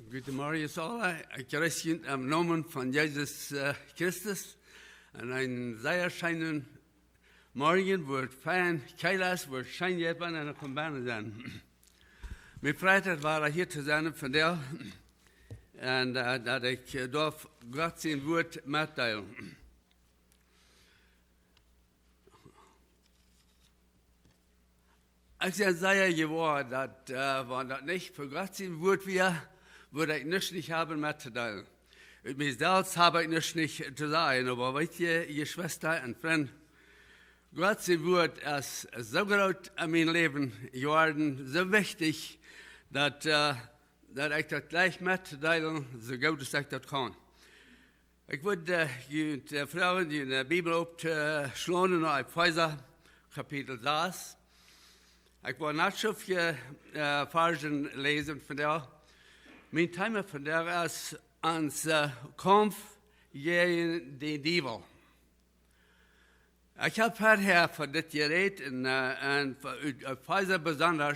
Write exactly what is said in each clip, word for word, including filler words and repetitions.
Goodemorjes aule. Ekj jreess junt em Nomen von Jesus, äh, Christus. Un een sea scheenen Morjen, woat fein kjeel es, woat scheen jeit, wan eena kaun bennen sennen. Mie freit et, wada hia to sennen vondoag. Un, äh, daut ekj, äh, doaf Gott sien Wuat metdeelen. Ekj sie sea jewoa, daut, äh, wan daut nich fa Gott sien Wuat wia, wudd ekj nuscht nich haben mettodeelen. Ut mie selfst hab ekj nuscht nich to sajen, oba weet jie, Jeschwista un Frind, Gott sien Wuat es soo groot en mien Läwen jeworden, soo wichtich, daut, äh, daut ekj daut jlikj mettodeelen, soo goot aus ekj daut kaun. Ekj wudd, äh, junt, äh, froagen, june, äh, Bibel opptoschlonen no Efeesa, Kapitel sas. Ekj well noch soo väl, äh, Varzen läsen vondoag. Mien Thema vondoag es ons, äh, Kaumf jäajen dän Diewel. Ekj hab verhäa von dit jerät un, äh, un von, ut Efeesa besonda.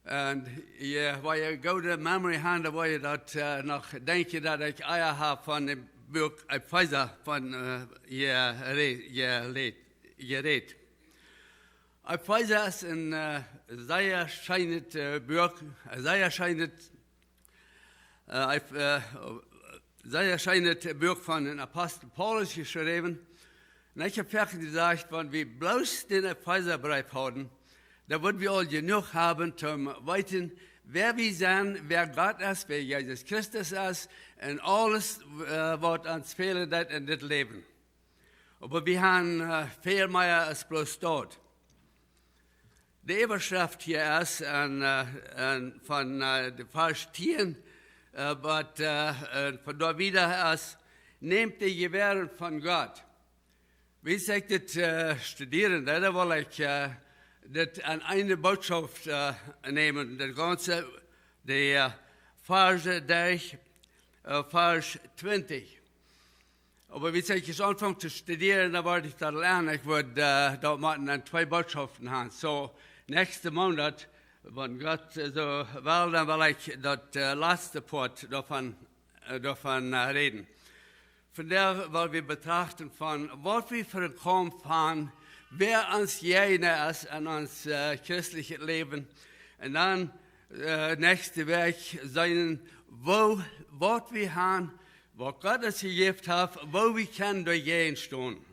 Un jie, wan jie goode memory han, dan woa jie daut, äh, noch denkjen, daut ekj ea hab von daut Buak Efeesa von, äh, jerä-, jerä-, jerät. Efeesa es een, äh, sea scheenet, äh, Buak, een sea scheenet, äh, Ef-, äh, sea scheenet Buak von dän Apostel Paulus jeschräwen. Un ekj hab foaken jesajcht, wan wie bloos dän Efeesabreef hauden, dan wudden wie aul jenuach haben toom weeten, wäa wie sent, wäa Gott es, wäa Jesus Christus es un aules, äh, waut ons fälen deit en dit Läwen. Oba wie han, äh, väl mea aus bloos daut. De Äwaschreft hia es en, äh, en von, äh, de Varsch tieen, äh, waut, äh, äh, von doa wieda es: Nämt de Jewäaren von Gott. Wan ekj dit, äh, studieren, dan well ekj, äh, dit aun eene Botschaft, äh, nämen, daut gaunze, de, äh, Varsch, äh, Varsch twintich. Oba wan ekj aunfang to studieren, dan woa ekj daut lernen. Ekj woa, äh, daut motten aun twee Botschaften han. Soo, näakjsten Moonat, wan Gott, äh, soo well, dan well ekj daut, äh, latste Poat doavon, äh, doavon, äh, räden. Vondoag well wie betrachten von waut wie fa een Kaumf han, wäa ons Jäajna es en ons, äh, christeljet Läwen. Un dan, äh, näakjste Wäakj seenen, woo, waut wie han, waut Gott ons jejäft haft, woo wie kjennen doajäajen stonen.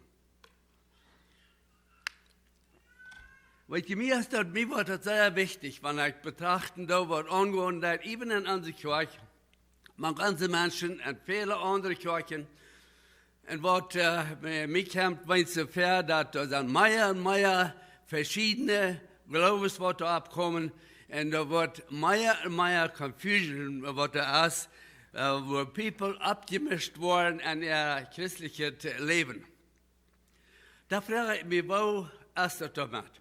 Weet jie, mie es daut, mie woat daut sea wichtich, wan ekj betrachten doo, waut aungonen deit, even en onse Kjoakj, mank onse Menschen un väle aundre Kjoakjen, un waut, äh, mie, mie kjemt, weens soo väl, daut doa sent mea un mea veschiedne Gloowes, waut doa oppkomen, un doa woat mea un mea confusion, waut doa es, äh, woo people oppjemischt woaren en äa christeljet Läwen. Dan froag ekj mie, woo es daut doamet?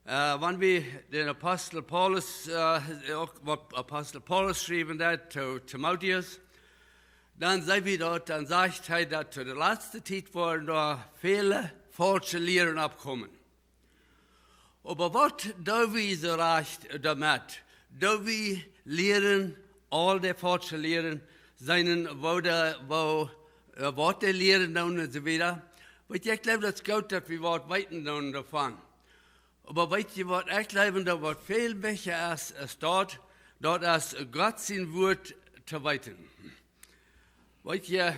Äh, wan wie dän Apostel Paulus, äh, uk waut Apostel Paulus schreef daut to Timotäus, dan seenen wie daut, dan sajcht hee, daut to de latste Tiet woaren doa väle faulsche Lieren oppkomen. Oba waut doo wie soo rajcht doamet? Doo wie lieren, aul de faulsche Lieren, seenen, woo de, woo, äh, waut dee lieren doonen un soo wieda? Weet jie, ekj jleew, daut es goot, daut wie waut weeten doonen doavon. Oba weet jie waut, ekj jleew, daut waut väl wichtja es, es daut, daut es Gott sien Wuat to weeten. Weet jie,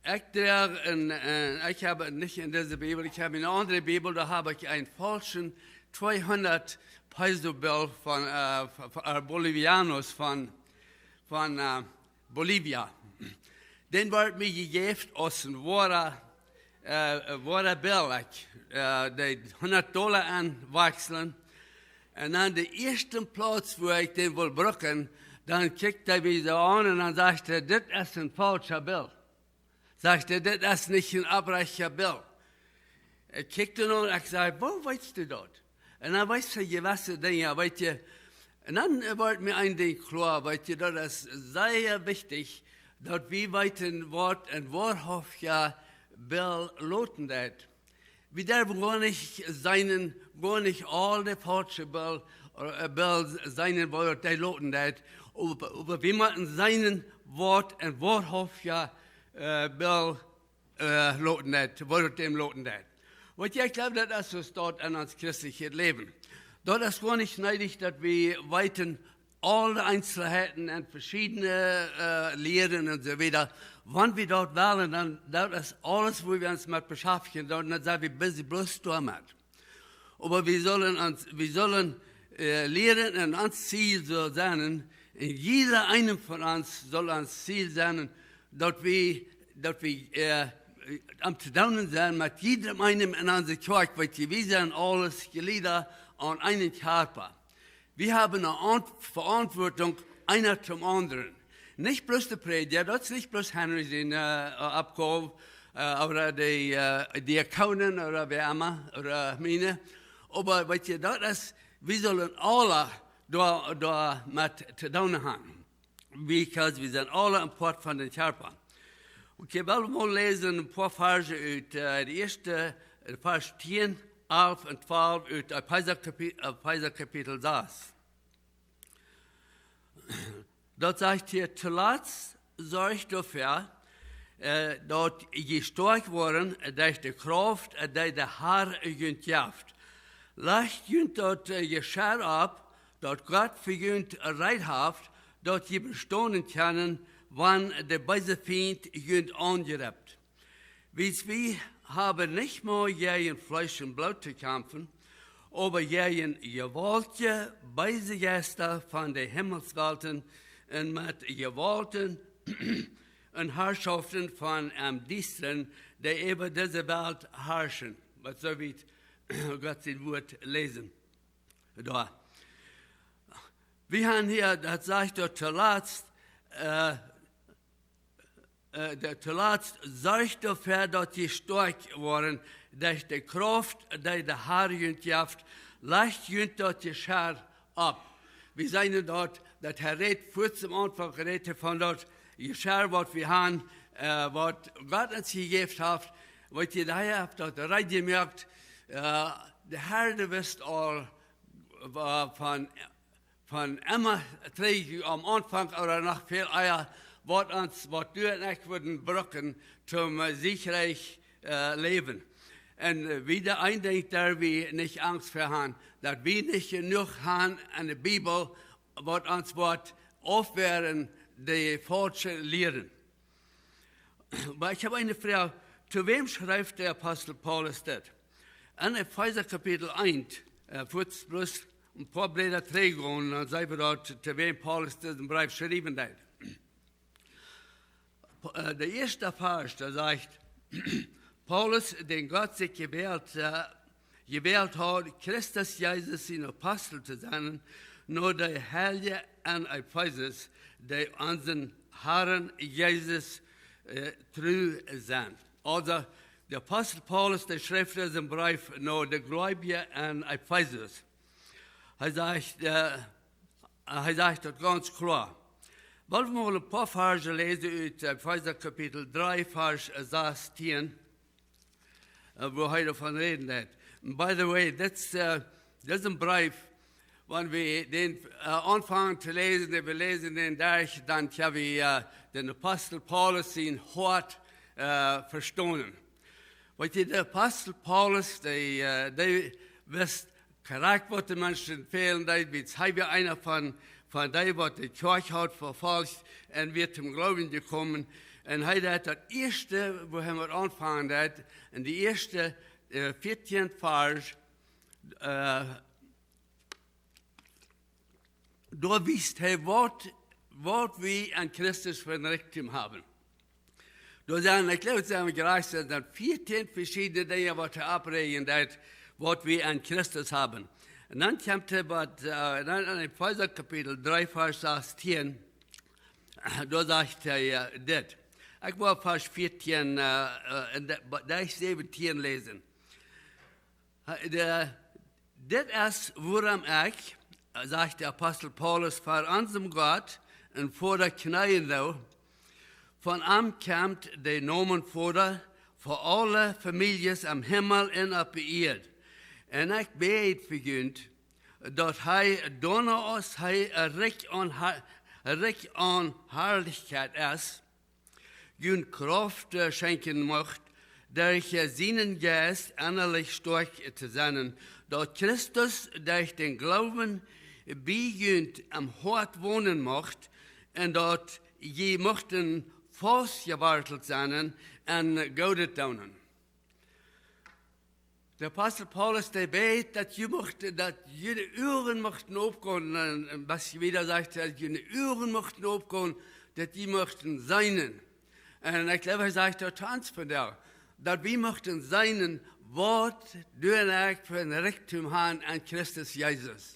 ekj drach een, äh, ekj hab nich en dise Bibel, ekj hab eene aundre Bibel, doa hab ekj een faulschen tweehundat Peso Bill von, äh, von, äh, Bolivianos von, von, äh, Bolivia. Dän wort mie jejäft aus een woara, äh, woara Bill. Ekj, äh, deed hundat Dolla aunwakjslen. Un aun dän ieeschten Plauz, wua ekj dän wull brucken, dan kjikjt hee mie soo aun un dan sajcht hee: "Dit es een faulscha Bill." Sajcht hee: "Dit es nich een opprechta Bill." Ekj kjikjt am aun, ekj saj: "Woo weetst du daut?" Un dan wees hee jewesse Dinja, weet jie. Un dan, äh, wort mie een Dinkj kloa, weet jie, daut es sea wichtich, daut wie weeten, waut een woahauftja Bill loten deit. Wie derwen goanich seenen, goanich aul de faulsche Bill äh, Bill seenen, woo daut dee loten deit. Oba, oba wie motten seenen, waut een woarhauftja, äh, Bill, äh, loten deit, woo daut däm loten deit. Waut ekj jleew, daut es soo daut en ons christlichet Läwen. Daut es goanich needich, daut wie weeten aule Eenselheiten un veschiedne, äh, Lieren un soo wieda. Wan wie daut wellen, dan, daut es aules, woo wie ons met beschaftjen, dan, dan sent wie busy bloos doamet. Oba wie sellen ons, wie sellen, äh, lieren un ons Ziel saul sennen, un jieda eena von ons saul ons Ziel sennen, daut wie, daut wie, äh, aum to doonen sent met jiedem eenen en onse Kjoakj, wiels wie sent aules Jlieda aun eenen Kjarpa. Wie haben eene Ant-, Veauntwuatunk eena toom aundren. Nich bloos de Prädja, daut es nich bloos Henry sien, äh, Oppgow, äh, ooda de, äh, Diakonen ooda wäa emma, ooda miene. Oba weet jie, daut es, wie sellen aule doa, doa met to doonen haben. Because wie sent aule een Poat von dän Kjarpa. Okay, well wie mol läsen een poa Varsch ut, äh, de ieeschte, äh, Varsch tieen, alf un twalf ut Efeesa Kapi-, Efeesa Kapitel sas. Daut sajcht hia: "Tolatst sorcht doafäa, äh, daut jie stoakj woaren, äh, derch de Krauft, äh, dee de Har junt jeft. Lajcht junt daut, äh, Jescherr opp, daut Gott fa junt reed haft, daut jie bestonen kjennen, wan de beese Fient junt aunjript. Wiels wie haben nich mau jäajen Fleesch un Bloot to kjamfen, oba jäajen jewaultje, beese Jeista von de Himmelswelten un met Jewaulten un Harschoften von em Diestren, dee äwa dise Welt harschen." Waut soo wiet Gott sien Wuat läsen. Doa. Wie haben hia, daut sajcht doa tolatst, äh, äh, de, tolatst sorcht doafäa, daut jie stoakj woaren, derch de Krauft, dee de Har junt jeft, lajcht junt daut Jescherr opp. Wie seenen doa, daut hee rät, fuaz aum Aunfank rät hee von daut Jescherr, waut wie haben, äh, waut Gott ons jejäft haft, waut hee doa haft daut reed jemoakt, äh, de Har, dee wist aul, äh, von von emma trigj aum Aunfank ooda noch väl ea, waut ons, waut du un ekj wudden brucken, toom, äh, siegreich, äh, läwen. Un, äh, wieda een Dinkj, daut wie nich Angst fa haben, daut wie nich jenuach haben aun de Bibel, waut ons woat aufwäaren de faulsche Lieren. Oba ekj hab eene Froag, to wäm schrift de Apostel Paulus dit? En Efeesa Kapitel eent, äh, fuaz bloos een poa Bläda trigj gonen, dan seenen wie doa, to wäm Paulus disen Breef schriewen deed. Äh, de ieeschte Varsch, doa sajcht: "Paulus, dän Gott sikj jewält, äh, jewält haud, Christus Jesus sien Apostel to sennen, no de Heilje en Efesus, dee onsen Harn Jesus, äh, tru sent." Aulsoo, de Apostel Paulus, dee schrift disen Breef no de Gleubje en Efesus. Hee sajcht, äh, hee sajcht daut gaunz kloa. Well wie mol een poa Varsch läsen ut, äh, Efeesa Kapitel dree, Varsch, äh, sastieen. Äh, woo hee doavon räden deed. And by the way, dit, äh, dit es een Breef, wan wie dän, äh, aunfangen to läsen, un wie läsen dän derch, dan kjenn wie, äh, dän Apostel Paulus sien Hoat, äh, vestonen. Weet jie, de Apostel Paulus, dee, äh, dee wist krakjt, waut de Menschen fälen deed, wiels hee wia eena von, von dee, waut de Kjoakj haud vefolcht un wia toom Gloowen jekomen. Un hee deed daut ieeschte, woo hee mau aunfangen deed, en de ieeschte, äh, vieetieen Varsch, äh, doa wiest hee, waut, waut wie en Christus fa een Rikjdom haben. Doa sent, ekj jleew, daut sent jlikj, daut sent vieetieen veschiedne Dinja, waut hee oppräajen deed, waut wie en Christus haben. Un dan kjemt hee bie, äh, dan en Efeesa Kapitel dree, Varsch sastieen, doa sajcht hee, äh, dit. Ekj well Varsch vieetieen, äh, äh, un de, bie Varsch säwentieen läsen. Hee, de, dit es, wuarom ekj, sajcht de Apostel Paulus, ver onsem Gott un Voda kjneeen doo. Von am kjemt de Nomen Voda fa aule Famieljes em Himmel un opp de Ieed. Un ekj bäd fa junt, daut hee doano aus hee rikj aun, Ha- rikj aun Harlichkjeit es, junt Krauft, äh, schenkjen mucht, derch, äh, sienen Jeist ennalich stoakj to sennen, daut Christus derch dän Gloowen bie junt em Hoat wonen mucht, un daut jie muchten faustjewartelt sennen en Goodet doonen. De Apostel Paulus, dee bät, daut jie muchten, daut june Uagen muchten opgonen, un, un waut wieda sajcht, daut june Uagen muchten opgonen, daut jie muchten seenen. Un ekj jleew, hee sajcht daut to ons vondoag, daut wie muchten seenen, waut doo ekj fa een Rikjdom han en Christus Jesus.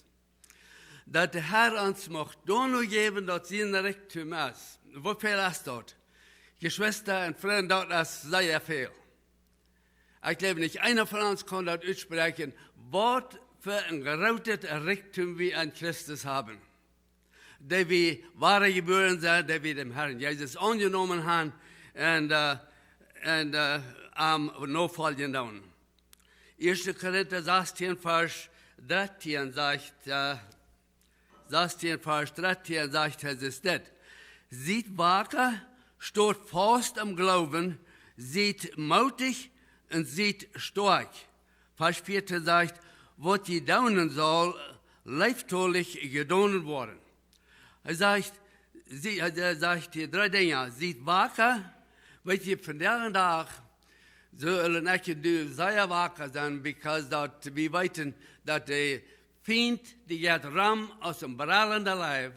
Daut de Herr ons mucht doano jäwen, daut sien Rikjdom es. Woo väl es daut? Jeschwista un Frind, daut es sea väl. Ekj jleew nich, eena von ons kaun daut utspräakjen, waut fa een grootet Rikjdom wie en Christus haben. Dee wie woare jebuaren sent, dee wie dän Herrn Jesus aunjenomen han un, äh, un, äh, am nofoljen doonen. Ieeschte Korinta sastieen, Varsch drettieen sajcht, äh, sastieen, Varsch drettieen sajcht Jesus dit: Siet waka, stot faust em Gloowen, siet mootich un siet stoakj. Varsch vieetieen sajcht: Waut jie doonen saul, leeftolich jedonen woaren. Hee sajcht, sie, hee sajcht hia dree Dinja. Siet waka, weet jie, vondoag dän Dach sellen ekj un du sea waka sennen, because daut wie weeten, daut de Fient, dee jeit rom aus een brellenda Leew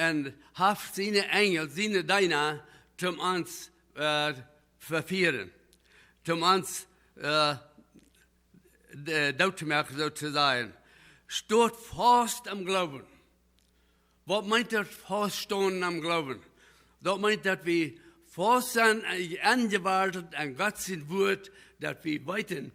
un haft siene Enjel, siene Deena, om ons, äh, vefieren, om ons, äh, de-, doot to moaken, soo to sajen. Stot faust em Gloowen. Waut meent daut, faust stonen em Gloowen? Daut meent, daut wie faust sent, äh, enjewartelt en Gott sien Wuat, daut wie weeten,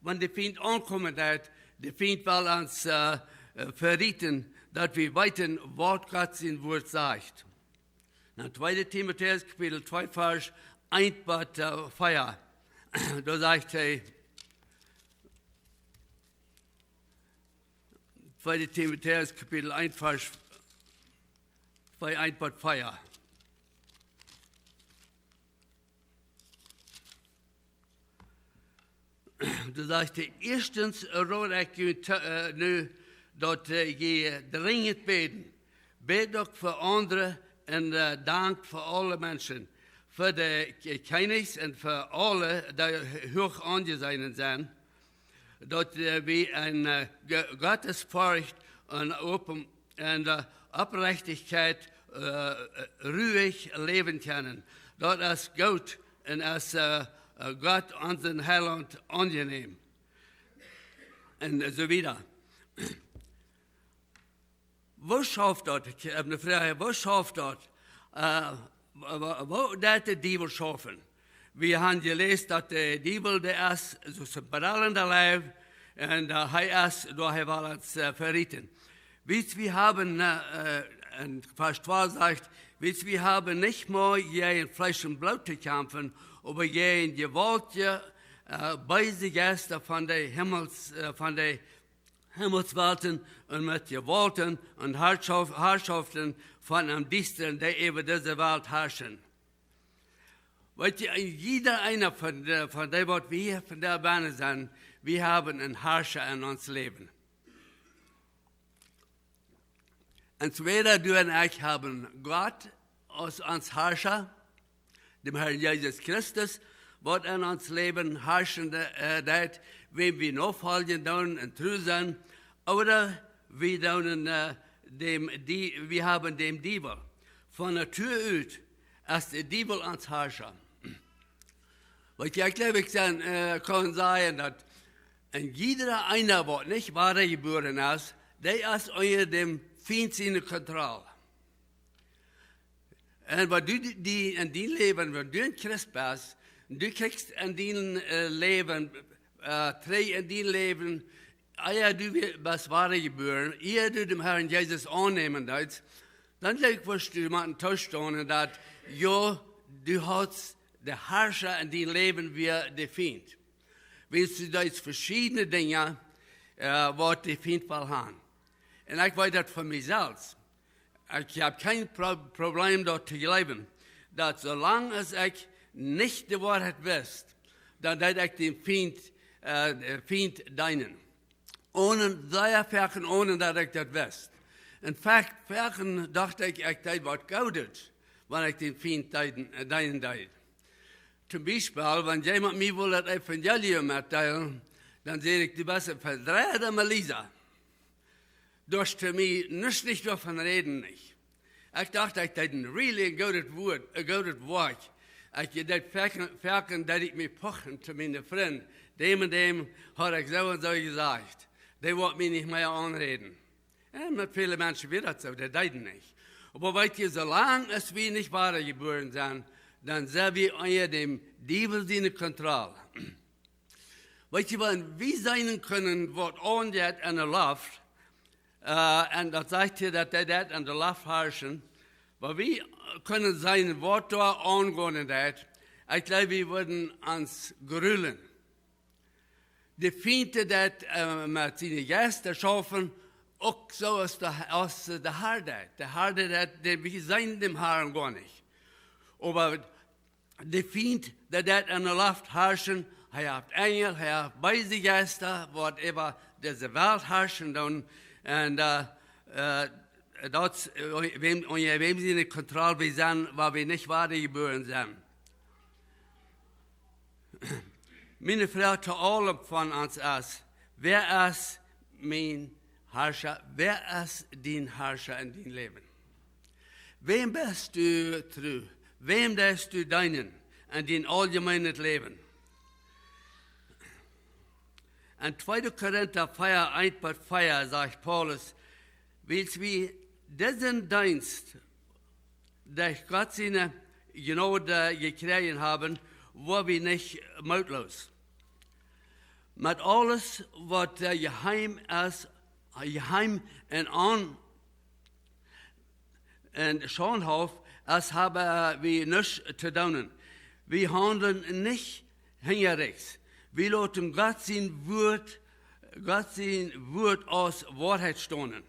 wan de Fient aunkomen deit, de Fient well ons, äh, äh, veraten, daut wie weeten, waut Gott sien Wuat sajcht. Na, tweede Timotäus, Kapitel twee, Varsch eent bat, äh, vea. Doa sajcht hee, tweede Timotäus, Kapitel eent, Varsch twee, eent bat vea. Doa sajcht hee: Ieeschtens rod ekj junt, äh, nu, daut, äh, jie drinjent bäden. Bät uk fa aundre un, äh, dankt fa aule Menschen, fa de K-, Kjennichs un fa aule, dee huach aunjeseenen sent, daut, äh, wie en, äh, Go-, Gottesforcht un open un, äh, Oprechtichkjeit, äh, ruich läwen kjennen. Daut es goot un es, äh, äh, Gott, onsen Heilaunt, aunjenäm. Un soo wieda. Woo schauft daut? Ekj hab eene Froag, woo schauft daut? Äh, woo, woo, woo deit de Diewel schaufen? Wie haben jeläst, daut de Diewel, dee es soo aus een brellenda Leew, un, äh, hee es, doa hee well ons, äh, veraten. Wiels wie haben, äh, äh, en Varsch twee sajcht, wiels wie haben nich mea jäajen Fleesch un Bloot to kjamfen, oba jäajen Jewaulten, äh, beese Jeista von de Himmels-, äh, von de Himmelswelten un met Jewaulten un Harschof-, Harschoften von däm Diestren, dee äwa dise Welt harschen. Weet jie, een jieda eena von de, von dee, waut wie hia vondoag bennen sent, wie haben een Harscha en ons Läwen. Entweder du un ekj haben Gott aus ons Harscha, däm Herrn Jesus Christus, waut en ons Läwen harschen, äh, deit, wäm wie nofoljen doonen un tru sent, ooda wie doonen, äh, däm, dee, wie haben däm Diewel. Von Natua ut es de Diewel ons Harscha. Waut ekj jleew, ekj saj, äh, kaun sajen, daut een jieda eena, waut nich woa jebuaren es, dee es unja däm Fient siene Kontroll. Un waut du die, die en dien Läwen, wan du een Christ best, du kjrichst en dien, äh, Läwen, äh, trigj en dien Läwen, ea du wie-, best woa jebuaren, ea du däm Herrn Jesus aunnämen deetst, dan denkj ekj, woascht du motten toostonen, daut, jo, du hast de Harscha en dien Läwen wia de Fient. Wiels du deist veschiedne Dinja, äh, waut de Fient well haben. Un ekj weet daut von mie selfst. Ekj hab kjeen Pro Problem daut to jleewen, daut soo lang aus ekj nich de Woarheit wist, dan deed ekj däm Fient, äh, däm Fient deenen. Onen, sea foaken onen daut ekj daut wist. Un foak, foaken docht ekj, ekj deed waut Goodet, wan ekj däm Fient deeden, äh, deenen deed. Toom Biespel, wan jemaunt mie wull daut Evangelium metdeelen, dan säd ekj: "Du best een vedreida Meliesa. Du hast to mie nuscht nich doavon räden, nich." Ekj docht, ekj deed een really goodet Wuat, een goodet Woakj. Ekj deed foaken, foaken deed ekj mie puchen to miene Frind. Däm un däm haud ekj soo un soo jesajcht. Dee woat mie nich mea aunräden. Un met väle Menschen wia daut soo, dee deeden nich. Oba weet jie, soo lang aus wie nich wada jebuaren sent, dan sent wie unja däm Diewel siene Kontroll. Weet jie, wan wie seenen kunnen, waut aunjeit enne Loft, äh, un daut sajcht hia, daut dee deit enne Loft harschen, wan wie kunnen seenen, waut doa aungonen deit, ekj jleew, wie wudden ons grulen. De Fient deit, äh, met siene Jeista schaufen, uk soo aus de, aus de Har deit. De Har deit, dee, wie seenen däm Harn goanich. Oba de Fient, dee deit enne Loft harschen, hee haft Enjel, hee haft beese Jeista, waut äwa dise Welt harschen doonen. Un, äh, äh, daut, äh, wäm, unja wäm siene Kontroll wie sent, wan wie nich wada jebuaren sent. Miene Froag to aule von ons es: Wäa es mien Harscha? Wäa es dien Harscha en dien Läwen? Wäm best du tru? Wäm deist du deenen en dien auljemeenet Läwen? En tweede Korinta vea, eent bat vea sajcht Paulus: "Wiels wie disen Deenst derch Gott siene Jnod jekjräajen haben, woa wie nich mootloos. Met aules, waut, äh, jeheim es, jeheim un aun, un schaundhauft es, haben wie nuscht to doonen. Wie haundlen nich hinjarichts. Wie loten Gott sien Wuat, Gott sien Wuat aus Woarheit stonen.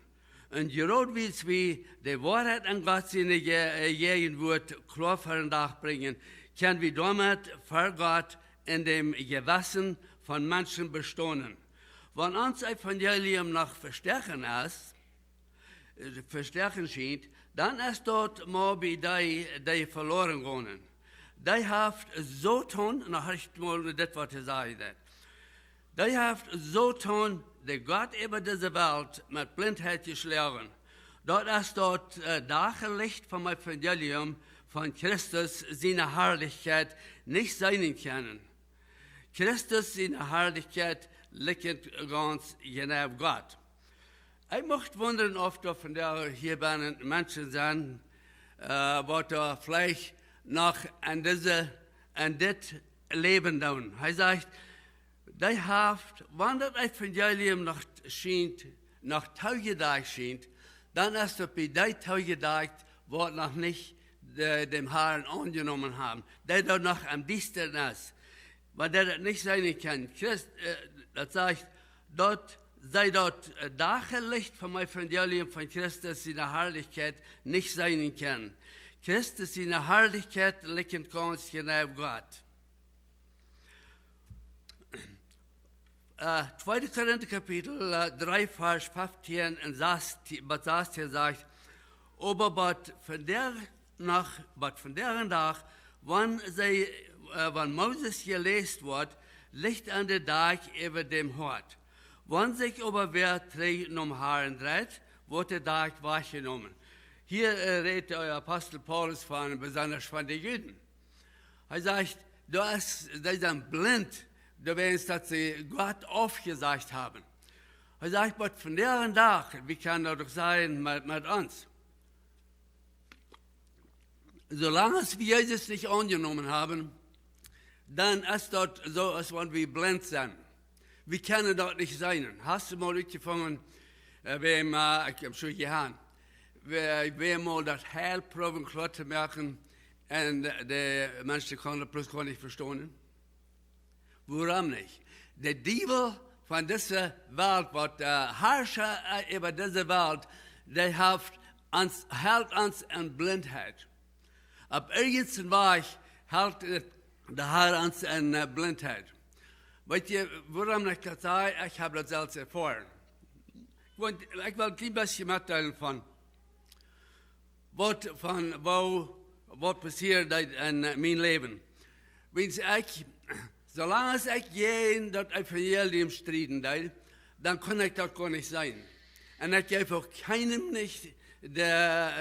Un jrod wiels wie de Woarheit en Gott siene Je-, äh, Jäajenwuat kloa ver dän Dach brinjen, kjenn wie doamet ver Gott en däm Jewessen von Menschen bestonen." Wan ons Evangelium noch vestoaken es, äh, vestoaken schient, dan es daut mau bie dee, dee veloaren gonen. Dee haft Soton, noch ieescht mol dit, waut hee säd, dee haft Soton, de Gott äwa dise Welt, met Blintheit jeschloagen. Daut es daut, äh, Dachlicht vom Evangelium von Christus siene Harlichkjeit nich seenen kjennen. Christus siene Harlichkjeit likjent gaunz jeneiw Gott. Ekj mucht wundren, auf doa vondoag hia bennen Menschen sent, äh, waut doa veleicht noch aun dise, aun dit Läwen doonen. Hee sajcht, dee haft, wan daut Evangelium noch schient, noch toojedakjt schient, dan es daut bie dee toojedakjt, waut noch nich de, däm Harn aunjenomen haben, dee doa noch em Diestren es, wan dee daut nich seenen kjennen. Christ, äh, daut sajcht, daut see daut, äh, Dachlicht vom Evangelium von Christus siene Harlichkjeit nich seenen kjennen. Christus siene Harlichkjeit likjent gaunz jeneiw Gott. Äh, tweede Korinta Kapitel, äh, dree, Varsch feftieen un sastieen, bat sastieen sajcht: "Oba bat vondoag noch, bat vondoag dän Dach, wan see, äh, wan Moses jeläst woat, licht aun de Dakj äwa däm Hoat. Wan sikj oba wäa trigj nom Harn dreit, woat de Dakj wajchjenomen." Hia, äh, rät de Apostel Paulus von, besonda von de Juden. Hee sajcht, daut es, dee sent blint, doawäajen daut see Gott aufjesajcht haben. Hee sajcht, bat vondoag dän Dach, wie kjennen daut doch seenen met, met ons. Soo lang aus wie Jesus nich aunjenomen haben, dan es daut soo, aus wan wie blint sent. Wie kjennen daut nich seenen. Hast du mol utjefungen, äh, wäa, äh, ekj hab Schuhe jehaut, wäa, wäa mol daut Heil proowen kloa to moaken un de Menschen kunnen daut bloos goanich vestonen? Wuarom nich? De Diewel von dise Welt, waut de Harscha, äh, äwa dise Welt, dee haft ons, helt ons en Blintheit. Opp irjent een Wajch helt de Har ons en, äh, Blintheit. Weet jie, wuarom ekj daut saj? Ekj hab daut selfst erfoaren. Ekj well, ekj well een kjlien bät metdeelen von waut, von woo, waut passieet en, äh, mien Läwen. Wiels ekj, soo lang aus ekj jäajen daut Evangelium strieden deed, dan kunn ekj daut goanich seenen. Un ekj jeef uk kjeenem nich de,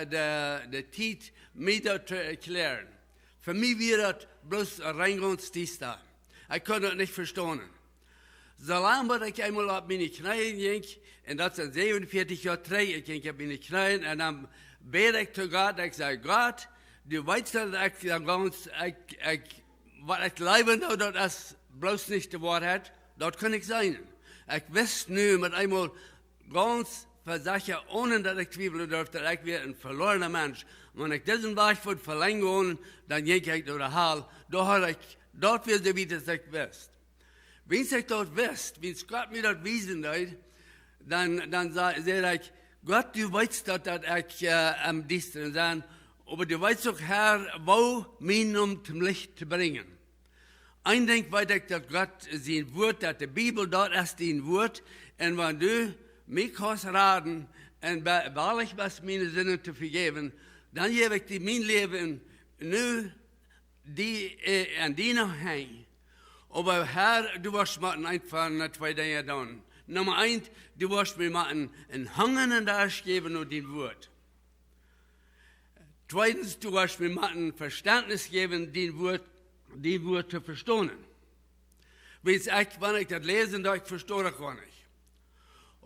de, de Tiet, mie daut to erkjläaren. Fa mie wia daut bloos rein gaunz diesta. Ekj kunn daut nich vestonen. Soo lang waut ekj eemol opp miene Kjneeen jinkj, un daut sent säwenunvieetich Joa trigj, ekj jinkj opp miene Kjneeen un dan bäd ekj to Gott, ekj saj: "Gott, du weetst daut ekj dan gaunz, ekj, ekj, waut ekj jleewen doo, daut es bloos nich de Woarheit, daut kunn ekj seenen." Ekj wist nu met eemol gaunz vesecha, onen daut ekj twiewlen durf, daut ekj wia een veloarna Mensch. Wan ekj disen Wajch wudd velenjd gonen, dan jinkj ekj no de Hal. Doa haud ekj, daut wia soo wiet aus ekj wist. Wiels ekj daut wist, wiels Gott mie daut wiesen deed, dan, dan sa-, säd ekj: "Gott, du weetst daut, daut ekj, äh, em Diestren sie, oba du weetst uk, Har, woo mien Nomen toom Licht to brinjen." Een Dinkj weet ekj, daut Gott sien Wort, daut de Bibel, daut es dien Wort, un wan du mie kaust raden un be-, wellich best, miene Sinden to vejäwen, dan jäw ekj die mien Läwen nu die, äh, aun diene Henj. Oba Har, du woascht motten eent von, äh, twee Dinja doonen. Numma eent, du woascht mie motten een Hunga un Darscht jäwen no dien Wort. Tweedens, du woascht mie motten Vestentnis jäwen, dien Wort, dien Wort to vestonen. Wiels ekj, wan ekj daut läsen doo, ekj vesto daut goanich.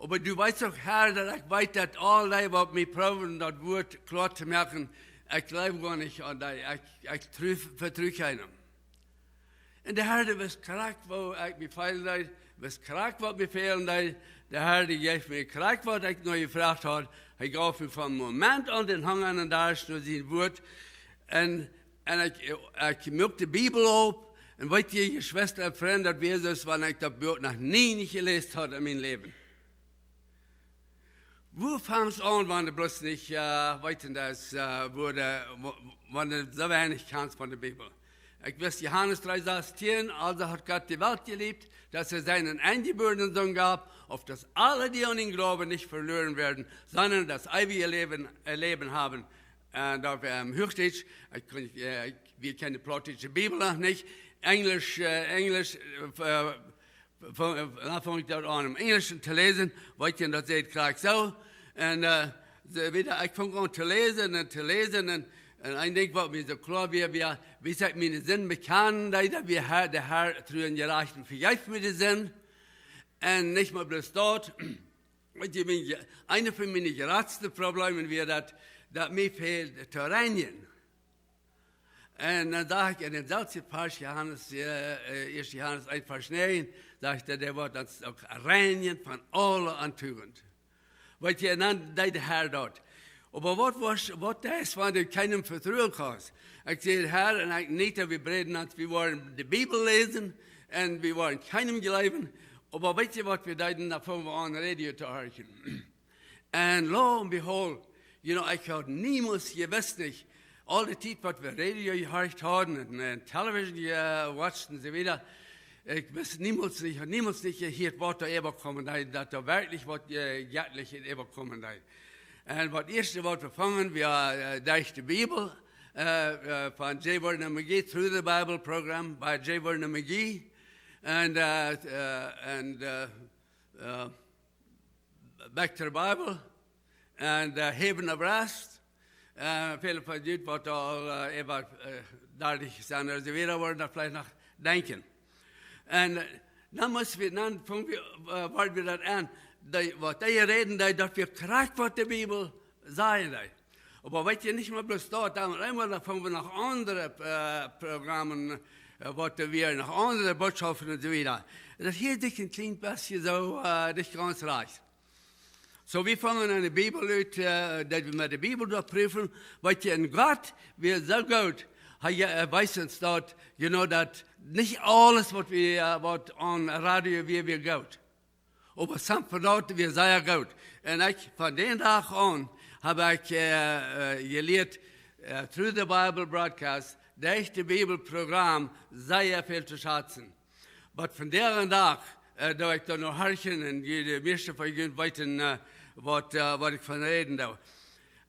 Oba du weetst uk, Har, daut ekj weet, daut aul dee, waut mie proowen daut Wort kloa to moaken, ekj jleew goanich aun dee, ekj, ekj tru-, vetru kjeenem. Un de Har, dee wist krakjt, woo ekj mie feelen deed, wist krakjt, waut mie fälen deed. De Har, dee jeef mie krakjt, waut ekj no jefroacht haud. Hee jeef mie von Moment aun dän Hunga un Darscht no sien Wort. Un, un ekj, ekj muak de Bibel op. Un weet jie, Jeschwista un Frind, daut wia soo aus wan ekj daut Buak noch nie nich jeläst haud en mien Läwen. Wua fangst aun, wan du bloos nich, äh, weeten deist, äh, wua de, wa-, wan du soo weinich kaust von de Bibel? Ekj wist Johanes dree sastieen: "Also hat Gott die Welt geliebt, dass er seinen eingeborenen Sohn gab, auf dass alle, die an ihn glauben, nicht verloren werden, sondern das ewige Leben, äh, Leben haben." Äh, daut, ähm, Huachdietsch, ekj kunn, äh, ekj, wie kjennen de plautdietsche Bibel noch nich. Enjlisch, äh, Enjlisch, äh, Fung, dan fung ekj daut aun, em Enjlischen to läsen, weet jie, daut sajcht krakjt soo. Un, äh, soo wieda, ekj fung aun to läsen un to läsen. Un, un een Dinkj, waut mie soo kloa wia, wia, wiels ekj miene Sind bekjanen deed, daut wia Har, de Har tru un jerajcht un vejeef mie de Sind. Un nich mea bloos daut. Weet jie, mien, eent von miene jratste Problemen wia daut, daut mie fäld to reinjen. Un dan sach ekj en dän selwjen Varsch, Johanes, äh, äh, ieeschte Johanes eent Varsch näajen, sajcht hee, dee woat ons uk reinjen von aule Ontugent. Weet jie, un dan deed de Har daut. Oba waut wia, waut daut es, wan du kjeenem vetruen kaust? Ekj säd: "Har, un ekj nich, daut wie bräden, aus wie wellen de Bibel läsen un wie wellen kjeenem jleewen." Oba weet jie, waut wie deeden? Dan fungen wie aun Radio to horchen. And lo and behold, you know, ekj haud niemols jewist nich, aul de Tiet waut wie Radio jehorcht hauden un, un television jewatcht un soo wieda, ekj wist niemols nich, haud niemols nich jehieet, waut doa äwakomen deed, daut doa werkjlich waut, äh, jettlichet äwakomen deed. Un waut ieeschte, waut wie fungen, wia, äh, derch de Bibel, äh, äh, von J. Vernon McGee, Through the Bible Program by J. Vernon McGee. Un, äh, äh, un, äh, äh, Back to the Bible and, äh, Haven of Rest. Äh, väle von junt, waut aul, äh, äwa, äh, dartich sent ooda soo wieda, woaren daut veleicht noch denkjen. Un, äh, dan must wie, dan fungen wie, äh, wort wie daut aun, dee, waut dee räden deed, daut wia krakjt, waut de Bibel sajen deed. Oba weet jie, nich mea bloos daut, dan eemol, dan fungen wie noch aundre, äh, Programmen, äh, waut doa wieren, noch aundre Bootschoften un soo wieda. Daut hieed sikj een kjlien bät soo, äh, nich gaunz rajcht. Soo, wie fungen aun de Bibel ut, äh, daut wie met de Bibel daut prüfen, weet jie, un Gott wia soo goot, hee, äh, wees ons daut, you know, daut nich aules, waut wie, äh, waut aun Radio wia, wia goot. Oba Sam von daut wia sea goot. Un ekj, von dän Dach aun hab ekj äh, äh, jelieet, äh, through the Bible broadcast, derch daut Bibelprogram sea väl to schazen. Oba vondoag dän Dach, äh, doo ekj doa noch horchen un jie, de mieeschte von junt weeten, äh, waut, äh, waut ekj von räden doo.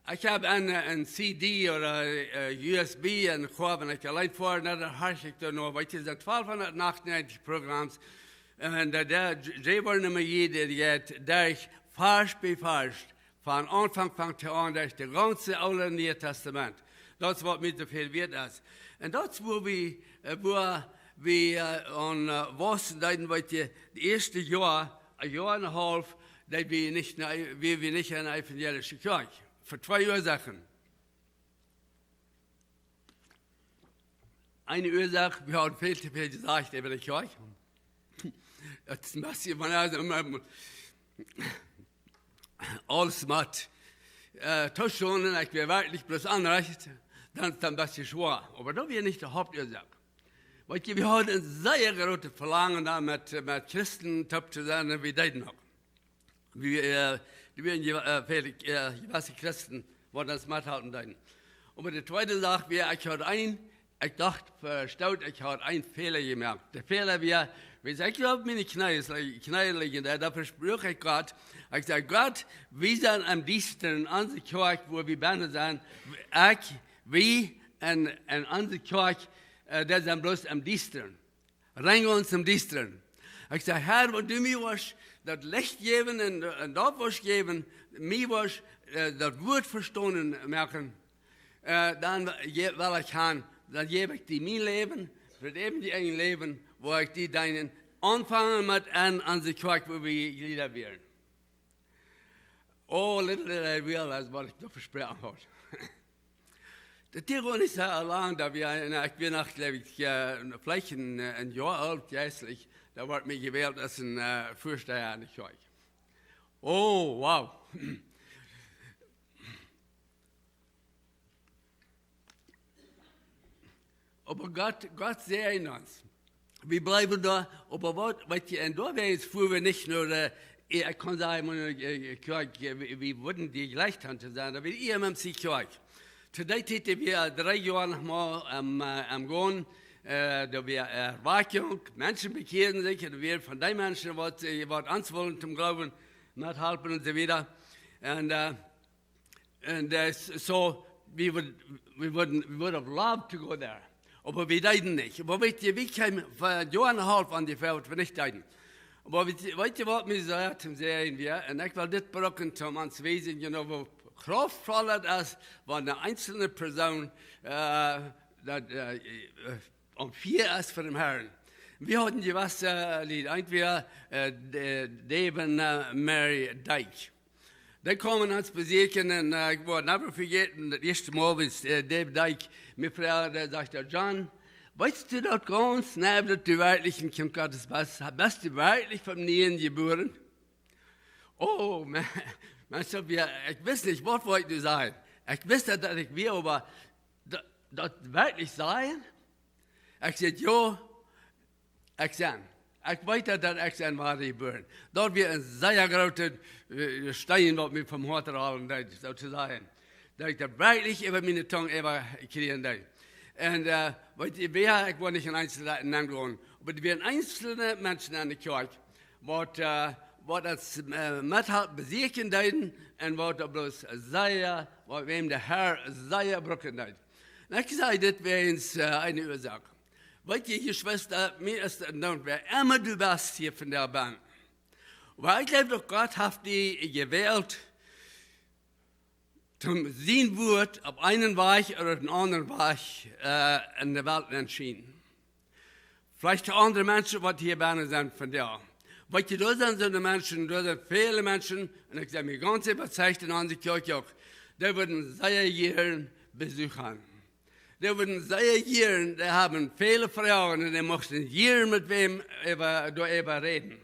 Ekj hab een, äh, een C D ooda äh, U S B un ekj hab, wan ekj auleen foa, dan horch ekj doa noch, weetst, daut sent twalfhundatachtunnegentig Programms. Un äh, dee, dee woaren emma jieda Tiet derch, Varsch bie Varsch, von Aunfank, Aunfank aun derch daut gaunze Oole un Niee Tastament. Daut es waut mie too väl wieet es. Un daut es wua wie, äh, wua wie äh, aun äh, wausen deeden, weetst, daut ieeschte Joa, een Joa un een haulf, daut wie nich, wia wie nich ne evangelische Kjoakj. Fa twee Uasoaken. Eene Uasoak, wie hauden väl too väl jesajcht äwa de Kjoakj. Daut es een bät, wan eena emma aules mott äh, tostonen, ekj wia werkjlich bloos onrajcht, dan es daut een bät schwoa. Oba daut wia nich de Hauptuasoak. Weetst, wie hauden een sea grootet Velangen doa met, met Christen toop to sennen, un wie deeden uk. Wie, äh, doa wieren je, äh, väl äh, jewesse Christen, waut ons methalpen deeden. Oba de tweede Sach wia, ekj haud een, ekj docht, vestoot, ekj haud een Fäla jemoakt. De Fäla wia, wiels ekj opp miene Kjnees, Kjnees lijen deed, doa vespruak ekj Gott. Ekj säd: Gott, wie sent em Diestren, onse Kjoakj, wua wie bennen sent, ekj, wie un, un onse Kjoakj, äh, dee sent bloos em Diestren. Rein gaunz em Diestren. Ekj säd: Herr, wan du mie wurscht daut Licht jäwen un, un daut wurscht jäwen, mie wurscht äh, daut Wuat vestonen moaken, äh, dan je-, well ekj han, dan jäw ekj die mien Läwen, fa daut eewje Läwen, wua ekj die deenen, aunfangen met en onse Kjoakj, wua wie Jlieda wieren. Oh, little did I realize waut ekj doa vesproaken haud. Daut dieed goa nich soo lang, daut wia, un ekj wia noch, jleew ekj, äh, veleicht een, äh, een Joa oolt, jeistlich, doa wort mie jewält aus een äh, Väasteha aun de Kjoakj. Oh, wow. Oba Gott, Gott säajent ons. Wie bliewen doa, oba waut, weetst, un doawäajen fuaren wie nich no de, äh, ekj kaun sajen, äh, äh, Kjoakj, äh, wie, wie wudden die jlikj han to sennen, daut wia E M M C Kjoakj. To dee Tiet wia dree Joa noch mau aum, äh, aum gonen, äh, doa wia Erwakjunk, Menschen bekjieeden sikj, un wia von dee Menschen waut, äh, waut ons wullen toom Gloowen methalpen un soo wieda. Un äh, And uh, s- so we would, we wouldn't, we would have loved to go there. Oba wie deeden nich. Oba weetst, wie kjeemen fa een Joa un een haulf aun dee Fäla, waut wie nich deeden. Oba weetst, weetst, waut mie sea to sajen wia, un ekj well dit brucken toom ons wiesen, you know, woo krauftvoll daut es, wan eene eenzelne Persoon äh, daut äh, äh, aum Fia es fa dän Herrn. Wie hauden jewesse äh, Lied, eent wia äh, de, Dave un äh, Mary Dyke. Dee kjeemen ons besieekjen un äh, ekj woa never vejäten, daut ieeschte Mol, wiels äh, Dave Dyke mie fruach, dee säd: John, weetst du daut gaunz nau, daut du werkjlich een Kjint Gottes best? Best du werkjlich von nieem jebuaren? Oh, Mensch, Mensch, daut wia, ekj wist nich, waut wull ekj nu sajen. Ekj wist daut, daut ekj wia, oba daut, daut werkjlich sajen? Ekj säd: Jo, ekj sie. Ekj weet daut, daut ekj sie wada jebuaren. Daut wia een sea groota äh, Steen, waut mie vom Hoat raulen deed, soo to sajen. Daut ekj daut werkjlich äwa miene Tung äwakjrieen deed. Un äh, weetst, wäa, ekj woa nich en eenzelne Nomen gonen, oba doa wieren eenzelne Menschen aun de Kjoakj, waut äh, waut ons äh, methalpen besieekjen deeden un waut doa bloos sea, waut wäm de Herr sea brucken deed. Un ekj saj dit wäajens äh, eene Uasoak. Weetst, Jeschwista, mie es daut nu, wäa emma du best hia vondoag, oba ekj jleew doch, Gott haft die jewält, toom sien Wuat opp eenen Wajch ooda opp eenen aundren Wajch äh, en de Welt nenn schienen. Veleicht to aundre Menschen, waut hia bennen sent vondoag. Weetst, doa sent soone Menschen, doa sent väle Menschen, un ekj sie mie gaunz äwazeicht, en onse Kjoakj uk, dee wudden sea jieren Besuch han. Dee wudden sea jieren, dee haben väle Froagen un dee muchten jieren met wäm äwa, doaräwa räden.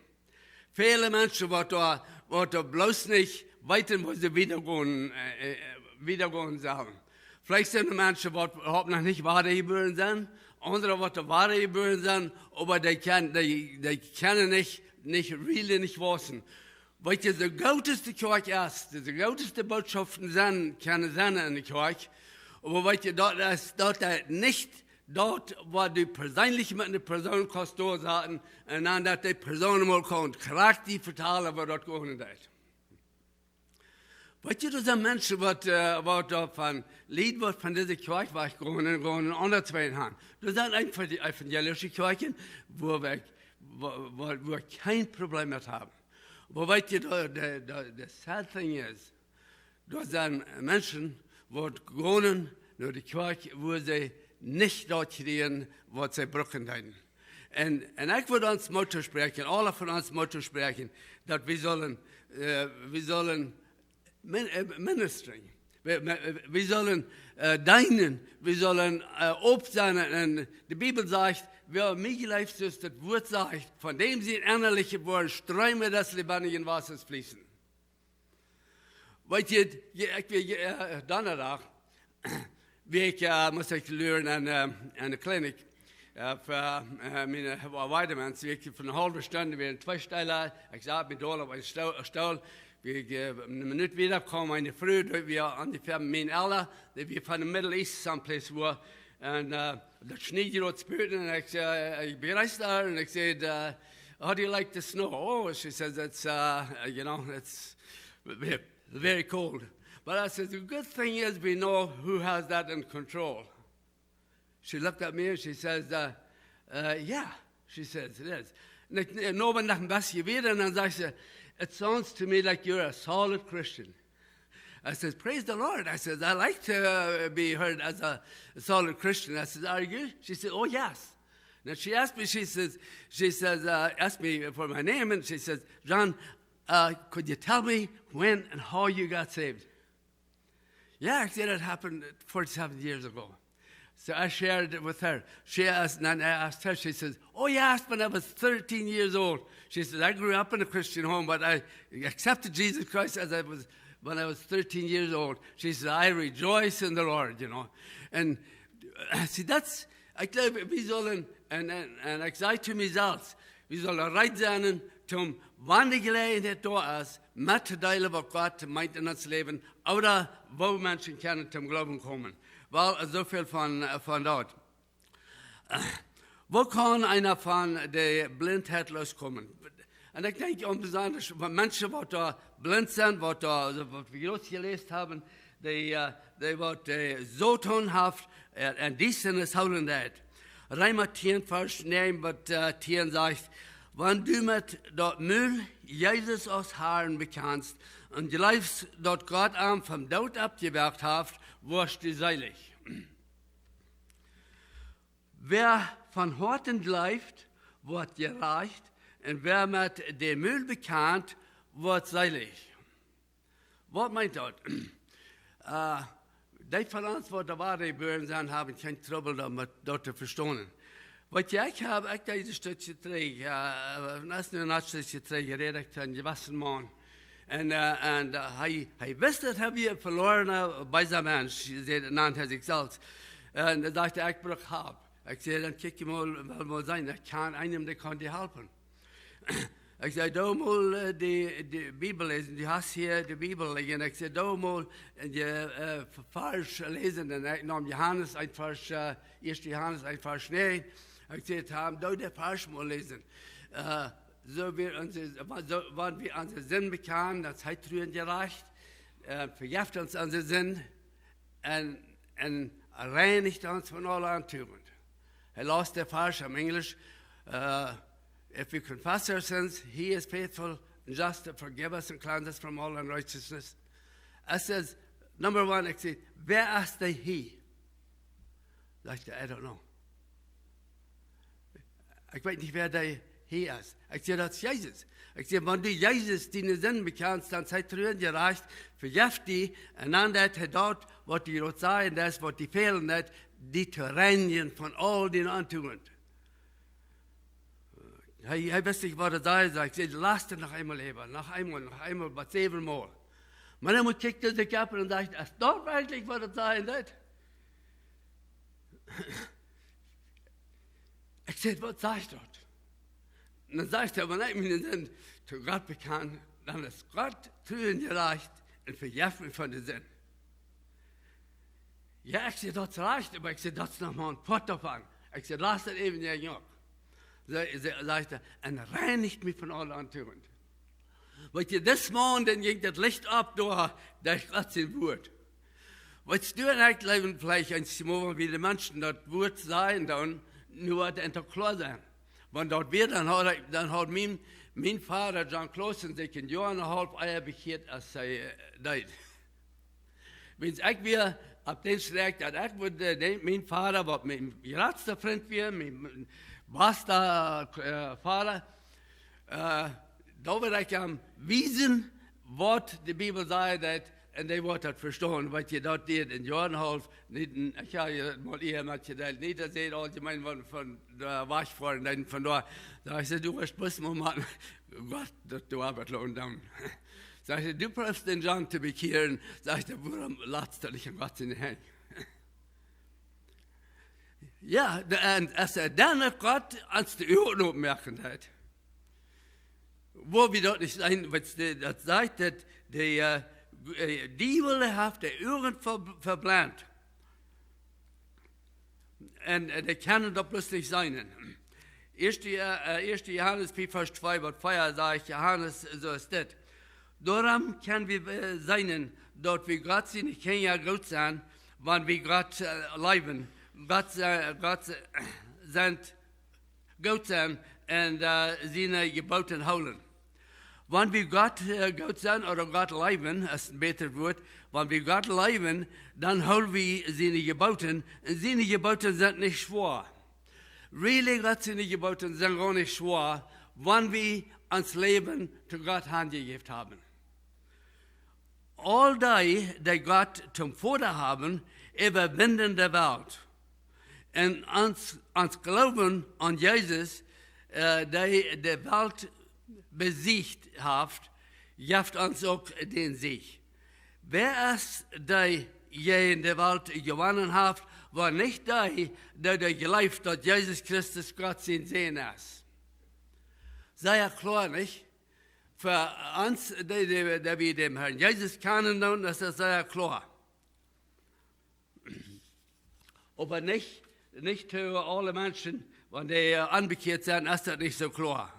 Väle Menschen, waut doa, waut doa bloos nich weeten, woo see wieda gonen, äh, äh, wieda gonen sellen. Veleicht sent doa Menschen, waut äwahaupt noch nich wada jebuaren sent, aundre, waut doa wada jebuaren sent, oba dee kjennen, dee, dee kjennen nich nich really nich wausen. Weet jie, de grootste Kjoakj es, de grootste Bootschoften sent, kjennen sennen enne Kjoakj. Oba weet jie, daut es, daut es nich daut, waut du perseenlich met eene Persoon kaust doasaten un dan daut dee Persoon mol kaun krakjt die vetalen, waut daut gonen deit. Weet jie, doa sent Menschen, waut, äh, waut doa von Lied, waut von dise Kjoakj wajchgonen un gonen aun de tweede Haunt. Doa sent eenfach dee evangelische Kjoakjen, wua wie, wua, wua, wua kjeen Problem met haben. Oba weet jie, de, de, de, de sad thing is, doa sent Menschen, waut gonen no de Kjoakj, wua see nich daut kjrieen, waut see brucken deeden. Un, un ekj wudd ons Moot toospräakjen, aule von ons Moot toospräakjen, daut wie sellen, äh, wie sellen min-, äh, ministry, wie, wie, wie sellen, äh, deenen, wie sellen, äh, opp sennen. Un de Bibel sajcht, wäa mie jleeft, soo aus daut Wuat sajcht, von däm sien Ennalichet woaren Ströme des lebendigen Wassers fließen. Weet jie, jie, ekj wia, jie, äh, Donnadach, wia ekj, äh, must ekj luren aun, äh, aun de Klinik, äh, fa, äh, miene, äh, vitamins, wia ekj fa eene haulwe Stund, wia twee Stäle, ekj sad mie dol opp eenen Stool, Stool, wia ekj, äh, eene Minut wieda kjeem eene Fru, dee wia onjefäa mien Ella, dee wia von de Middle East, someplace wua, un, äh, daut schnied jrod buten un ekj, äh, ekj bejreesd äa un ekj säd, äh, "How do you like the snow?" "Oh," she says, "it's, uh, you know, it's ve-, very cold." But I said, "The good thing is we know who has that in control." She looked at me and she says, uh, uh, "Yeah," she says, "it is." Un ekj, un dan noch een bät wieda un dan säd see, "It sounds to me like you're a solid Christian." I says, "Praise the Lord." I says, "I like to, uh, be heard as a solid Christian." I says, "Are you?" She said, "Oh, yes." Now she asked me, she says, she says, uh, asked me for my name, and she says, "John, uh, could you tell me when and how you got saved?" Yeah, I said it happened forty-seven years ago. So I shared it with her. She asked, and I asked her, she says, "Oh, yes, when I was thirteen years old." She says, "I grew up in a Christian home, but I accepted Jesus Christ as I was, when I was thirteen years old." She says, "I rejoice in the Lord," you know. And, uh, see, that's, ekj jleew, wie sellen, un, un, un ekj säd to mie selfst, wie sellen reed sennen, om, wan de Jeläajenheit doa es, mettodeelen, waut Gott meent en ons Läwen, ooda woo Menschen kjennen toom Gloowen komen. Well, soo väl von, äh, von daut. Woo kaun eena von de Blintheit loskomen? Un ekj denkj aun besonda von Menschen, waut doa blint sent, waut doa, waut wie groot jeläst haben, dee, äh, dee waut, äh, Soton haft, äh, en Diestanis hoolen deit. Reema tieen, Varsch näajen bat, äh, tieen sajcht, "Wan du met daut Mul Jesus aus Harn bekjanst un jleefst, daut Gott am vom Doot oppjewakjt haft, woascht du seelich." Wäa von Hoaten jleeft, woat jerajcht, un wäa met däm Mul bekjant, woat seelich. Waut meent daut? Äh, dee von ons, waut doa wadajebuaren sent, haben kjeen Trubbel doamet, daut to vestonen. Waut ekj hab, ekj deed een Stekj trigj, äh, daut es nu een Stekj trigj, rät ekj to eenen jewessen Maun. Un, äh, un, äh, hee, hee wist, daut hee wia een veloarna, äh, beesa Mensch, säd, nand hee sikj selfst. Un dan säd hee, "Ekj bruck Help." Ekj säd, "Dan kjikj mol, well mol seenen, ekj kjan eenen, dee kaun die halpen." Ekj säd, "Doo mol, äh, de, de Bibel läsen, du hast hia de Bibel lijen." Ekj säd, "Doo mol de, äh, Varsch läsen." Un ekj neem Johanes een Varsch, äh, ieeschte Johanes een Varsch näajen. Ekj säd, "Doo de Varsch mol läsen." Äh, soo wie onse, soo, wan wie onse Sind bekjanen, dan es hee tru un jerajcht, äh, vejeft ons onse Sind un, un reinigt ons von aule Ontugent. Hee läst de Varsch opp Enjlisch, äh, "If we confess our sins, he is faithful and just to forgive us and cleanse us from all unrighteousness." Hee says, number one, ekj säd, "Wäa es dee he?" Sajcht hee, "I don't know." Ekj weet nich, wäa dee he es. Ekj säd, "Daut es Jesus." Ekj säd, "Wan du Jesus diene Sind bekjanst, dan es hee tru un jerajcht, vejeft die, un dan deit hee daut, waut du doa sajen deist, waut die fälen deit, die to reinijen von aul diene Ontugent." Hee, hee wist nich, waut hee säd. Ekj säd, "Läs et noch eemol äwa, noch eemol, noch eemol, bat säwen Mol." Oba dan mott ekj daut, ekj hab dan jedocht, "Es daut werkjlich, waut hee sajen deit?" Ekj säd, "Waut sajcht daut?" dan sajcht hee: Wan ekj miene Sind to Gott bekjan, dan es Gott tru un jerajcht un vejeft mie von de Sind. Jo, ekj säd: Daut es rajcht, oba ekj säd, daut es noch mau een Poat doavon. Ekj säd: Lat daut äwen je noch. Sajcht hee: Un reinicht mie von aule Ontugent. Weetst du, dis Morjen, dan jinkj daut Licht opp doa, daut Gott sien Wuat. Weetst du, un ekj jleew veleicht eenjemol, wan wie de Menschen daut Wuat sajen, dan nu woat et eenem kloa sennen. Wan daut wia, dan haud ekj, dan haud mien, mien Voda, John Clausen, sikj een Joa un een haulf ea bekjieet aus hee, äh, deed. Wiels ekj wia opp dän Schrakj, daut ekj wudd, äh, dän, mien Voda, waut mien jratsta Frint wia, mien, mien basta, äh, Voda, äh, doa wudd ekj am wiesen, waut de Bibel sajcht, daut, un dee wudd daut vestonen, waut hee daut deed een Joa un een haulf, nich, ekj hab je mol ea met jedeelt, nich daut see aul jemeent von, von doa wajchfoaren, dan von doa, sajcht hee: Du woascht bloos mau moaken, Gott, daut du Oabeit loten doonen. Sajcht hee: Du proowst dän John to bekjieren, sajcht hee, wuarom latst du nich en Gott siene Henj? Jo, de, un aus hee dan, Gott, aus de Uagen opmoaken deed, woo wie daut nich seenen, waut de, daut sajcht, daut de, äh, äh, Diewel haft de Uagen ver-, veblent. Un, äh, dee kjennen daut bloos nich seenen. Ieeschte, äh, ieeschte Johanes vea, Varsch twee bat vea sajcht Johanes, soo es dit: Doarom kjenn wie, äh, seenen, daut wie Gott siene Kjinja goot sent, wan wie Gott, äh, leewen. Gott, äh, Gott, äh, sent goot sent un, äh, siene Jeboten hoolen. Wan wie Gott, äh, goot sent, ooda Gott leewen, es een bätret Wuat, wan wie Gott leewen, dan hool wie siene Jeboten, un siene Jeboten sent nich schwoa. Really, Gott siene Jeboten sent goanich schwoa, wan wie ons Läwen to Gott hanjejäft haben. Aul dee, dee Gott toom Voda haben, äwawinden de Welt. Un ons, ons Gloowen aun Jesus, äh, dee de Welt besiecht haft, jeft ons uk dän Sieg. Wäa es dee, dee de Welt jewonnen haft, wan nich dee, dee, dee jleeft, daut Jesus Christus Gott sien Sän es? Sea kloa, nich? Fa ons, dee, dee, dee wie dän Harn Jesus kjanen, dan es daut sea kloa. Oba nich, nich to aule Menschen, wan dee, äh, onbekjieet sent, es daut nich soo kloa.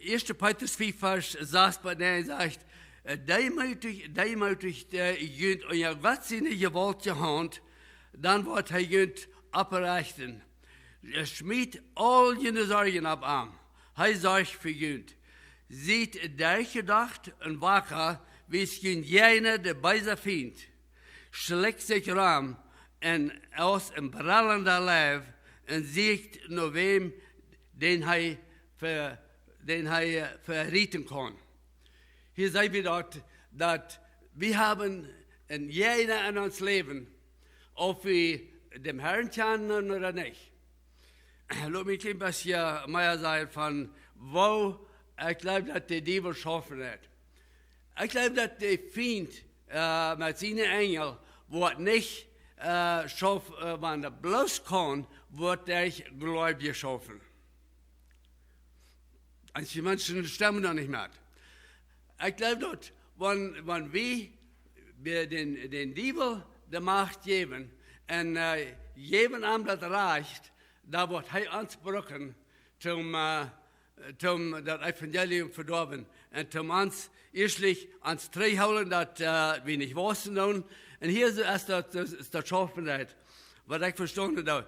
Ieeschte Petrus vea, Varsch sas bat näajen sajcht: Äh, deemootich, deemootich, äh, junt unja Gott siene jewaultje Haunt, dan woat hee junt opprechten. Schmiet aul june Sorjen opp am. Hee sorcht fa junt. Siet derchjedocht un waka, wiels junt jäajen de beesa Fient schlikjt sikj rom un aus een brellenda Leew un sieekjt no wäm, dän hee ve-, dän hee, äh, verieten kaun. Hia seenen wie daut, daut wie haben een Jäajna en ons Läwen, auf wie dän Harn kjanen ooda nich. Lot mie een kjlien bät mea sajen von woo ekj jleew, daut de Diewel schaufen woat. Ekj jleew, daut de Fient, äh, met siene Enjel woat nich, äh, schaufen, äh, wan hee bloos kaun, woat hee Jleewje schaufen. Eenje Menschen stemmen doa nich met. Ekj jleew, daut wan, wan wie, wie dän, dän Diewel de Macht jäwen un, äh, jäwen am daut Rajcht, dan woat hee ons brucken toom, äh, toom daut Evangelium vedoawen un toom ons ieeschtlich ons trigjhoolen, daut, äh, wie nich wausen doonen. Un hia soo es daut, es, es daut schaufen daut, waut ekj vestonen doo.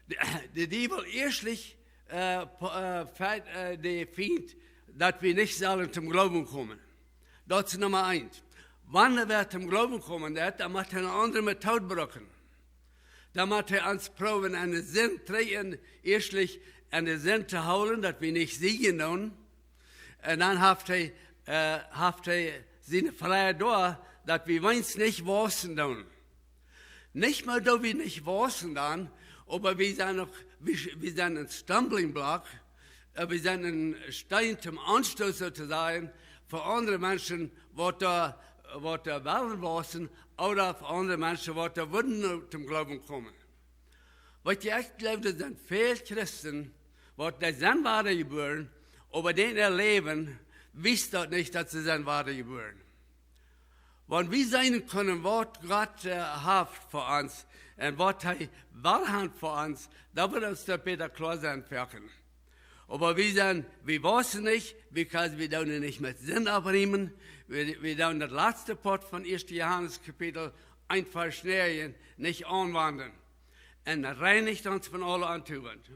De, de Diewel ieeschtlich, äh, po-, äh, feit, äh, de Fient, daut wie nich sellen toom Gloowen komen. Daut es Numma eent. Wan wie toom Gloowen komen, daut, dan mott hee eene aundre Method brucken. Dan mott hee ons proowen, enne Sind trigj, ieeschtlich enne Sind to hoolen, daut wie nich sieekjen doonen. Un dan haft hee, äh, haft hee siene Fleia doa, daut wie weens nich wausen doonen. Nich mau daut wie nich wausen dan, oba wie sent uk, wie, wie sent een stumbling block, äh, wie sent een Steen toom Aunstoot, soo to sajen, fa aundre Menschen, waut doa, waut doa wellen wausen, ooda fa aundre Menschen, waut doa wudden toom Gloowen komen. Waut jie, ekj jleew, doa sent väl Christen, waut dee sent wadajebuaren, oba dän äa Läwen wiest daut nich, daut see sent wadajebuaren. Wan wie seenen kjennen, waut Gott, äh, haft fa ons un waut hee well haft fa ons, dan wudd ons daut bäta kloa sennen, werkjlich. Oba wie sent, wie wausen nich, because wie doonen nich met Sind oppneemen. Wie, wie doonen daut latste Poat von Ieeschte Johanes Kapitel eent Varsch näajen nich aunwenjen. Un reinicht ons von aule Ontugent.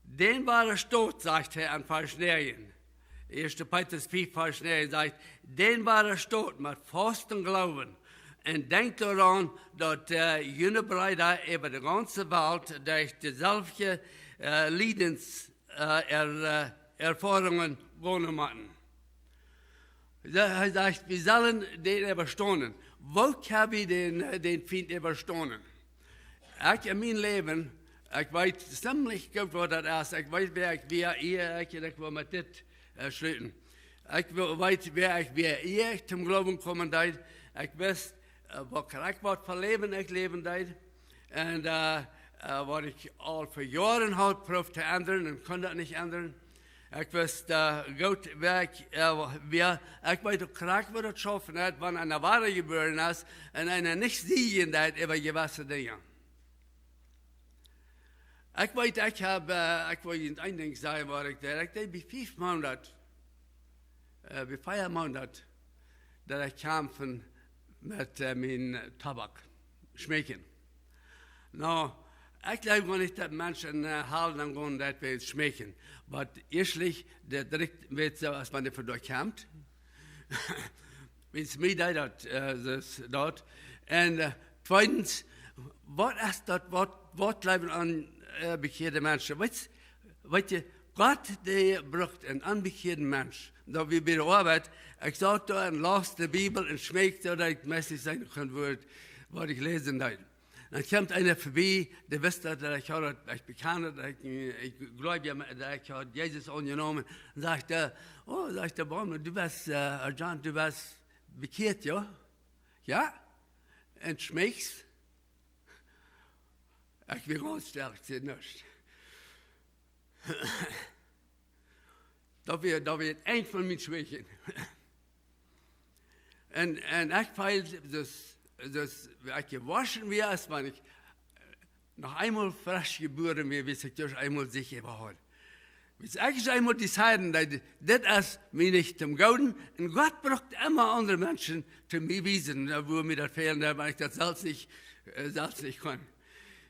Dän woaren Stoot, sajcht hee aun Varsch näajen. Ieeschte Petrus fief Varsch näajen sajcht: "Dän woaren Stoot met Fausten un Gloowen. Un denkjt doaraun, daut, äh, june Breeda äwa de gaunze Welt derch deeselwje, äh, Liedens, äh, er, äh, Erfoarungen gonen motten." Hee, hee sajcht, wie sellen dän äwastonen. Woo kjenn wie dän, äh, dän Fient äwastonen? Ekj en mien Läwen, ekj weet ziemlich goot, waut daut es. Ekj weet, wäa ekj wia, ea ekj, un ekj well met dit, äh, schluten. Ekj we-, weet, wäa ekj wia, ea ekj toom Gloowen komen deed. Ekj wist, äh, waut ekj, waut fa Läwen ekj läwen deed. Un, äh, äh, waut ekj aul fa Joaren haud proowt to endren un kunn daut nich endren. Ekj wist, äh, goot, wäa ekj, äh, wia, ekj weet uk krakjt, waut daut schaufen haft, wan eena wadajebuaren es un eena nich sieejen deit äwa jewesse Dinja. Ekj weet, ekj hab, äh, ekj well junt een Dinkj sajen, waut ekj deed. Ekj deed bie fief Moonat, äh, bie fief Moonat, daut ekj kjamft met, äh, mien Tobak, schmeekjen. Nu, ekj jleew goanich, daut Menschen, äh, hoolen aun gonen, daut wie schmeekjen. Oba ieeschtlich, daut rikjt een bät soo, aus wan eena doa kjemt. Wiels mie deed daut, äh, daut, daut. Un, äh, tweedens, waut es daut, waut, waut jleewen aun, äh, bekjeade Menschen? Weetst, weet jie, Gott, dee brukt eenen onbekjeaden Mensch. Daut wia bie de Oabeit, ekj saut doa un laus de Bibel un schmeekjt, daut ekj meist nich seenen kunn, waut, waut ekj läsen deed. Dan kjemt eena verbie, dee wist daut, daut ekj haud, daut ekj bekjand, daut ekj, ekj jleewd, jo, daut ekj haud Jesus aunjenomen. Un sajcht hee: "Oh", sajcht hee, "Baume, du best, äh, John, du best bekjeat, jo?" "Jo?" "Un schmeekjst?" Ekj wia gaunz stell, ekj säd nuscht. Daut wia, daut wia eent von miene Schwäakjen. Un, un ekj feeld, daut, daut ekj jewoschen wia, aus wan ekj noch eemol fresch jebuaren wia, wiels ekj daut eemol secha wia. Wiels ekj eemol decided, daut dit es mie nich toom Gooden. Un Gott brukt emma aundre Menschen toom mie wiesen, äh, wua mie daut fält, wan ekj daut selfst nich, äh, selfst nich kunn.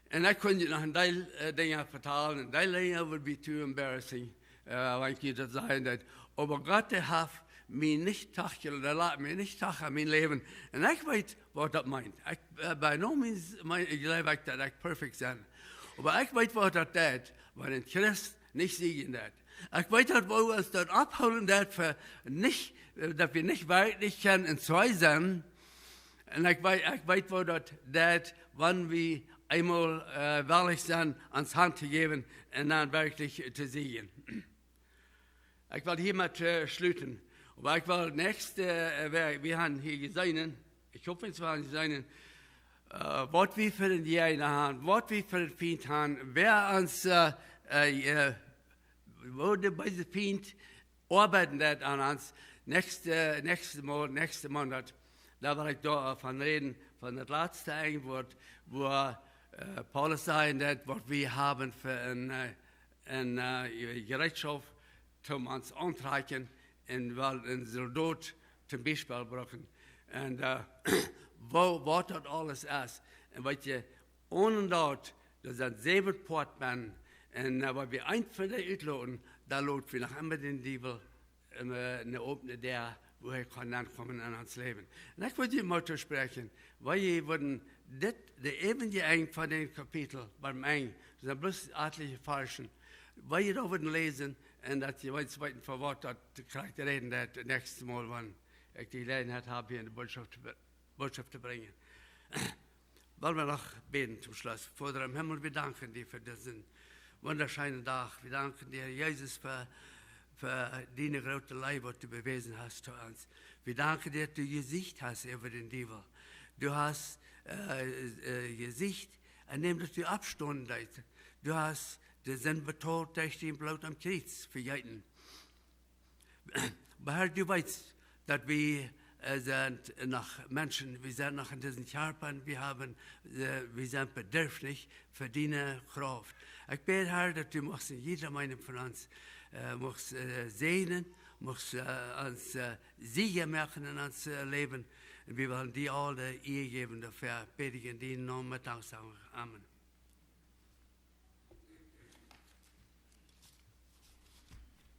Un ekj kunn junt noch een Deel, äh, Dinja vetalen, een Deel Dinja would be too embarrassing, äh, wan ekj junt daut sajen deed. Oba Gott, dee haft mie nich toch, dee lat mie nich toch aun mien Läwen. Un ekj weet, waut daut meent. Ekj, äh, by no means, meen, ekj jleew nich, daut ekj perfect sie. Oba ekj weet, waut daut deit, wan een Christ nich sieejen deit. Ekj weet daut, woo ons daut aufhoolen deit, fa nich, äh, daut wie nich werkjlich kjennen enjoy sennen. Un ekj weet, ekj weet, woo daut deit, wan wie eemol, äh, wellich sent, ons Haunt to jäwen un dan werkjlich to sieejen. Ekj well hia met, äh, schluten. Oba ekj well näakjst, äh, wie, wie haben hia jeseenen, ekj hop, wie haben jeseenen, äh, waut wie fa een Jäajna haben, waut wie fa een Fient haben, wäa ons, äh, äh, äh, woo de beese Fient oabeiden deit aun ons. Näakjste, näakjste Mol, näakjsten Moonat, doa well ekj doa von räden, von daut latste Enj, wua, äh, Paulus sajen deit, waut wie haben fa een, äh, een, äh, Jereetschoft, toom ons auntrakjen un well een Soldot toom Biespel brucken. Un, äh, woo, waut daut aules es. Un weet jie, onen daut, doa sent säwen Poat bennen. Un, äh, wan wie eent von dee utloten, dan lot wie noch emma dän Diewel, äh, ne opne Däa, wua hee kaun aunkomen en ons Läwen. Un ekj well junt Moot toospräakjen, wan jie wudden dit, de äwentje Enj von dän Kapitel, biem Enj, daut sent bloos atelje Varschen, wan jie daut wudden läsen un daut jie weeten, weeten, von waut daut krakjt räden deit, daut näakjste Mol, wan ekj de Jeläajenheit hab, hia eene Botschaft to be-, Botschaft to brinjen. Well wie noch bäden toom Schluss. Voda em Himmel, wie danken die fa disen wundascheenen Dach. Wie danken die, Jesus, fa, fa diene groote Leew, waut du bewäsen hast to ons. Wie danken die, daut du jesieecht hast äwa dän Diewel. Du hast äh, äh, Gesicht, an dem daut du oppstonen deist. Du hast de Sind betolt derch dien Bloot aum Kjriez vejeeten. Oba Herr, du weetst, daut wie äh, sent noch Menschen, wie sent noch en disen Kjarpa, wie haben, äh, wie sent bedürftig fa diene Krauft. Ekj bäd, Herr, daut du muchst en jieda eenem von ons äh, muchst äh, säajnen, muchst äh, ons äh, Sieja moaken en ons äh, Läwen. Un wie wellen die aule Ea jäwen doafäa. Bäd ekj en dienen Nomen met Danksagung. Amen.